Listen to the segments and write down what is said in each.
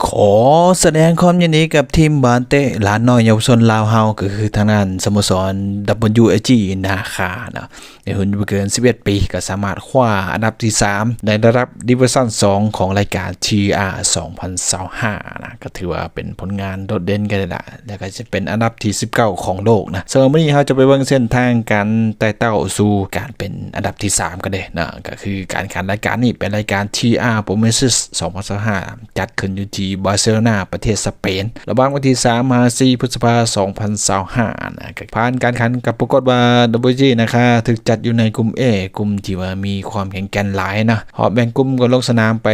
ຂໍສະແດງຄວາມຍິນດີກັບທີມບານເຕະຫຼານນ້ອຍເຍົາວະຊົນລາວເຮົາ ກໍຄືທາງດ້ານສະໂມສອນ WAG ນາຄາເນາະ. ໃນຮຸ່ນບໍ່ເກີນສິບເອັດປີ ກໍສາມາດຄວ້າອັນດັບທີສາມ ໃນລະດັບດິວິຊັນສອງຂອງລາຍການ TR ສອງພັນຊາວຫ້ານະ ກໍຖືວ່າເປັນຜົນງານໂດດເດັ່ນກັນເລີຍລະ ແລ້ວກໍຈະເປັນອັນດັບທີສິບເກົ້າຂອງໂລກນະ. ສຳລັບມື້ນີ້ເຮົາຈະໄປເບິ່ງເສັ້ນທາງການໄຕ່ເຕົ້າສູ່ການເປັນອັນດັບທີສາມກັນເດ້ນະ ກໍຄືການແຂ່ງຂັນລາຍການນີ້ເປັນລາຍການ TR Promises ສອງພັນຊາວຫ້າ ຈັດຂຶ້ນຢູ່ທີ່ບາເຊໂລນາ ປະເທດສະເປນ ລະຫວ່າງວັນທີສາມຫາສີ່ ພຶດສະພາ ສອງພັນຊາວຫ້ານະ. ຜ່ານການແຂ່ງຂັນກໍປາກົດວ່າ WAG ນາຄາຖືກຈັດຢູ່ໃນກຸ່ມ A ກຸ່ມທີ່ວ່າມີຄວາມແຂງແກ່ນຫຼາຍນະ. ຮອບແບ່ງກຸ່ມກໍລົງສະໜາມໄປ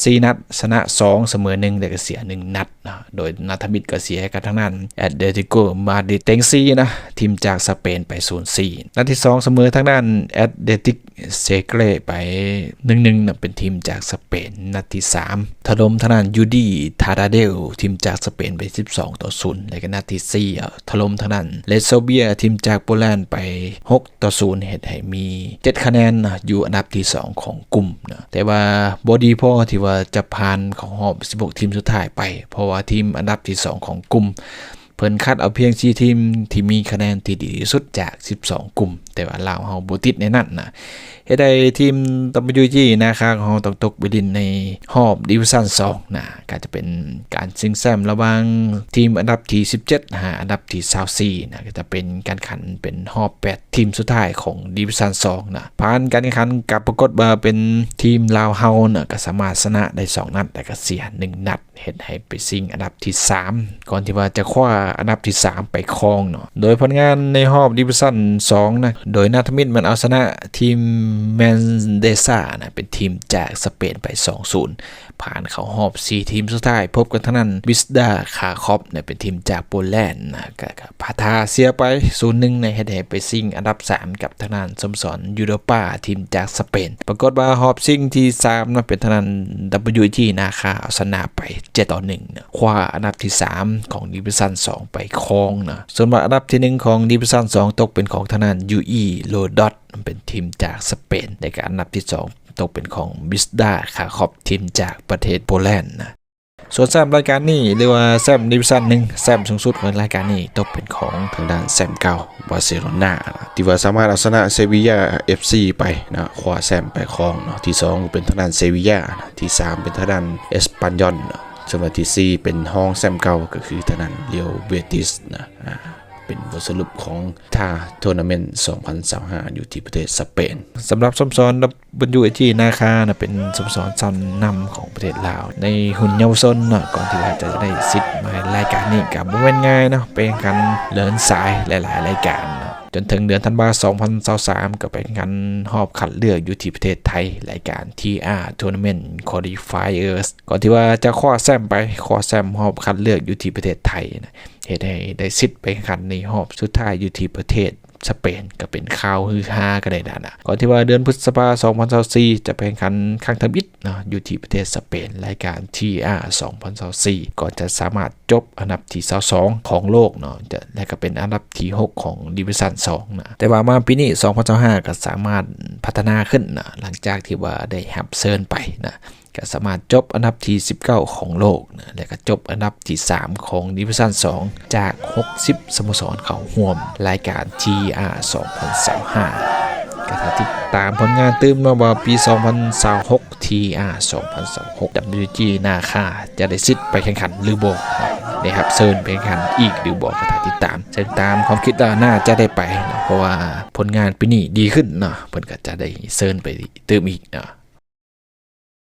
ສີ່ນັດ ຊະນະສອງ ສະເໝີໜຶ່ງ ແລະກໍເສຍໜຶ່ງນັດນະ ໂດຍນັດທຳອິດກໍເສຍໃຫ້ກັບທາງດ້ານ Atletico Madrid ເຕັງສີ່ນະ ທີມຈາກສະເປນໄປສູນສີ່. ນັດທີສອງສະເໝີທາງດ້ານ Athletic ເຊເກຣໄປໜຶ່ງໜຶ່ງນະ ເປັນທີມຈາກສະເປນ. ນັດທີສາມຖະຫຼົ່ມທາງດ້ານ Judy Tadadel ທີມຈາກສະເປນໄປສິບສອງຕໍ່ສູນ ແລະກໍນັດທີສີ່ ເອີ່ ຖະຫຼົ່ມທາງດ້ານ Red Sofia ທີມຈາກໂປແລນໄປຫົກຕໍ່ສູນ ເຮັດໃຫ້ມີເຈັດຄະແນນນະ ຢູ່ອັນດັບທີສອງຂອງກຸ່ມນະ ແຕ່ວ່າບໍ່ດີພໍທີ່ວ່າຈະຜ່ານເຂົ້າຮອບສິບຫົກທີມສຸດທ້າຍໄປ ເພາະວ່າທີມອັນດັບທີສອງຂອງກຸ່ມ ເພິ່ນຄັດເອົາພຽງສີ່ທີມທີ່ມີຄະແນນທີ່ດີທີ່ສຸດຈາກສິບສອງກຸ່ມ ແຕ່ວ່າລາວເຮົາບໍ່ຕິດໃນນັ້ນນະ ເຮັດໃຫ້ທີມ WAG ນາຄາຂອງເຮົາຕ້ອງຕົກໄປຫຼິ້ນໃນຮອບດິວິຊັນສອງນະ ກໍຈະເປັນການຊິງແຊ້ມລະຫວ່າງທີມອັນດັບທີສິບເຈັດຫາອັນດັບທີຊາວສີ່ນະ ກໍຈະເປັນການຂັນເປັນຮອບແປດທີມສຸດທ້າຍຂອງດິວິຊັນສອງນະ. ຜ່ານການແຂ່ງຂັນກໍປາກົດວ່າເປັນທີມລາວເຮົານະ ກໍສາມາດຊະນະໄດ້ສອງນັດ ແລະກໍເສຍໜຶ່ງນັດ ເຮັດໃຫ້ໄປຊິງອັນດັບທີສາມ ກ່ອນທີ່ວ່າຈະຄວ້າອັນດັບທີສາມໄປຄອງເນາະ. ໂດຍຜົນງານໃນຮອບດິວິຊັນສອງນະ ໂດຍນັດທຳອິດມັນເອົາຊະນະທີມ Manresa ນະ ເປັນທີມຈາກສະເປນໄປສອງສູນ ຜ່ານເຂົ້າຮອບສີ່ທີມສຸດທ້າຍ ພົບກັບທາງດ້ານ Wisła Kraków ນະ ເປັນທີມຈາກໂປແລນນະ ກໍ ກໍພາທ່າເສຍໄປສູນໜຶ່ງນະ ເຮັດໃຫ້ໄປຊິງອັນດັບສາມກັບທາງດ້ານສະໂມສອນ Europa ທີມຈາກສະເປນ. ປາກົດວ່າຮອບຊິງທີສາມນະ ເປັນທາງດ້ານ WAG ນາຄາເອົາຊະນະໄປເຈັດຕໍ່ໜຶ່ງນະ ຄວ້າອັນດັບທີສາມຂອງດິວິຊັນສອງໄປຄອງນະ. ສ່ວນວ່າອັນດັບທີໜຶ່ງຂອງດິວິຊັນສອງຕົກເປັນຂອງທາງດ້ານ UE Rostock ເປັນທີມຈາກສະເປນ ແລະກະອັນດັບທີສອງຕົກເປັນຂອງ Wisła Kraków ທີມຈາກປະເທດໂປແລນນະ. ສ່ວນແຊ້ມລາຍການນີ້ ຫຼືວ່າແຊ້ມດິວິຊັນໜຶ່ງ ແຊ້ມສູງສຸດຂອງລາຍການນີ້ ຕົກເປັນຂອງທາງດ້ານແຊ້ມເກົ່າ ບາເຊໂລນາ ທີ່ວ່າສາມາດເອົາຊະນະເຊວິຢາ FC ໄປນະ ຄວ້າແຊ້ມໄປຄອງເນາະ. ທີສອງເປັນທາງດ້ານເຊວິຢານະ ທີສາມເປັນທາງດ້ານເອສປານຢອນເນາະ ສ່ວນວ່າທີສີ່ເປັນຮອງແຊ້ມເກົ່າ ກໍຄືທາງດ້ານ Real Betis ນະ. ອາ ເປັນບົດສະຫຼຸບຂອງ TAR Tournament ສອງພັນຊາວຫ້າ ຢູ່ທີ່ປະເທດສະເປນ. ສຳລັບສະໂມສອນ WAG ນາຄານະ ເປັນສະໂມສອນຊັ້ນນຳຂອງປະເທດລາວ ໃນຮຸ່ນເຍົາວະຊົນເນາະ ກ່ອນທີ່ວ່າຈະໄດ້ສິດມາລາຍການນີ້ ກໍບໍ່ແມ່ນງ່າຍເນາະ ໄປແຂ່ງຂັນເລີນສາຍຫຼາຍໆລາຍການເນາະ ຈົນເຖິງເດືອນທັນວາ ສອງພັນຊາວສາມ ກໍໄປແຂ່ງຂັນຮອບຄັດເລືອກຢູ່ທີ່ປະເທດໄທ ລາຍການ TAR Tournament Qualifiers ກ່ອນທີ່ວ່າຈະຄວ້າແຊ້ມໄປ ຄວ້າແຊ້ມຮອບຄັດເລືອກຢູ່ທີ່ປະເທດໄທນະ ເຮັດໃຫ້ໄດ້ສິດໄປແຂ່ງຂັນໃນຮອບສຸດທ້າຍຢູ່ທີ່ປະເທດສະເປນ ກໍເປັນຂ່າວຮືຮາກັນໄດ້ນັ້ນນະ. ກ່ອນທີ່ວ່າເດືອນພຶດສະພາ ສອງພັນຊາວສີ່ ຈະໄປແຂ່ງຂັນຄັ້ງທຳອິດເນາະ ຢູ່ທີ່ປະເທດສະເປນ ລາຍການ TAR ສອງພັນຊາວສີ່ ກໍຈະສາມາດຈົບອັນດັບທີຊາວສອງຂອງໂລກເນາະ ຈະ ແລະກໍເປັນອັນດັບທີຫົກຂອງດິວິຊັນສອງນະ. ແຕ່ວ່າມາປີນີ້ ສອງພັນຊາວຫ້າ ກໍສາມາດພັດທະນາຂຶ້ນນະ ຫຼັງຈາກທີ່ວ່າໄດ້ຮັບເຊີນໄປນະ ກໍສາມາດຈົບອັນດັບທີສິບເກົ້າຂອງໂລກນະ ແລະກໍຈົບອັນດັບທີສາມຂອງດິວິຊັນສອງ ຈາກຫົກສິບສະໂມສອນເຂົ້າຮ່ວມລາຍການ TAR ສອງພັນຊາວຫ້າ. ກໍຖ້າຕິດຕາມຜົນງານຕື່ມເນາະ ວ່າປີສອງພັນຊາວຫົກ TAR ສອງພັນຊາວຫົກ WAG ນາຄາຈະໄດ້ສິດໄປແຂ່ງຂັນຫຼືບໍ່ເນາະ ໄດ້ຮັບເຊີນໄປແຂ່ງຂັນອີກຫຼືບໍ່ ກໍຖ້າຕິດຕາມ. ເຊິ່ງຕາມຄວາມຄິດແລ້ວໜ້າຈະໄດ້ໄປເນາະ ເພາະວ່າຜົນງານປີນີ້ດີຂຶ້ນເນາະ ເພິ່ນກໍຈະໄດ້ເຊີນໄປຕື່ມອີກເນາະ.